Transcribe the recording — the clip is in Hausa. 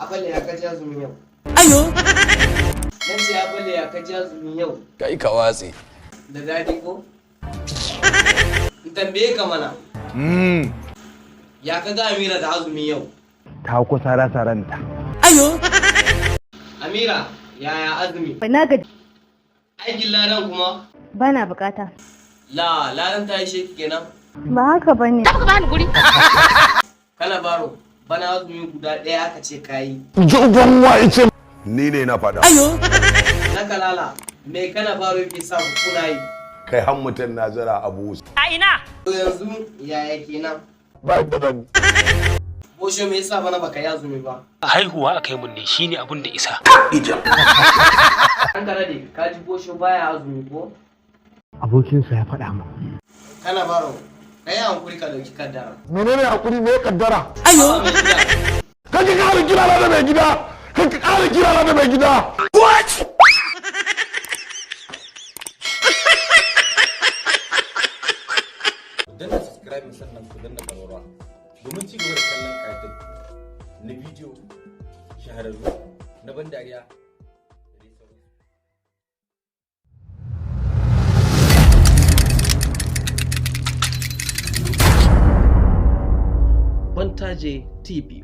Aballe, ya kaji azumin yau? Ayo. Na ce, Aballe, ya kaji azumin yau? Kai, ka watse. Da daɗi ko? In tambaye ka mana. Ya ka ga Amira da azumin yau? Ta kusa rasa ranta. Ayo. Amira, yaya azumi? Na gaji. Aikin ladan kuma? Bana bukata. La, ladan ta yi sheki kenan. Ba haka bane. Kana baro, bana azumi guda ɗaya aka ce kayi. Ni ne na faɗa. Ayo. Na kalala, me kana baro yake sa ku kuna yi? Kai, har mutum na zira abu. To yanzu yaya kenan? Ba da zan. Bosho, me yasa bana baka yi azumi ba? Haihuwa aka yi mun ne, shine abin da isa. An kara ne, ka ji Bosho baya azumi ko? Abokinsa ya faɗa min. Kana baro, ka yi hankuri ka dauki kaddara. Menene hakuri? Me kaddara? Ayo. Mai gida. Kan ki ƙara kira na da mai gida. Kan ki ƙara kira na da mai gida. What? Danna subscribe, sannan ku danna ƙararrawa domin ci gaba da kallon ƙayatar na bidiyo shahararru na ban dariya da dai sauransu. Bantaje TV.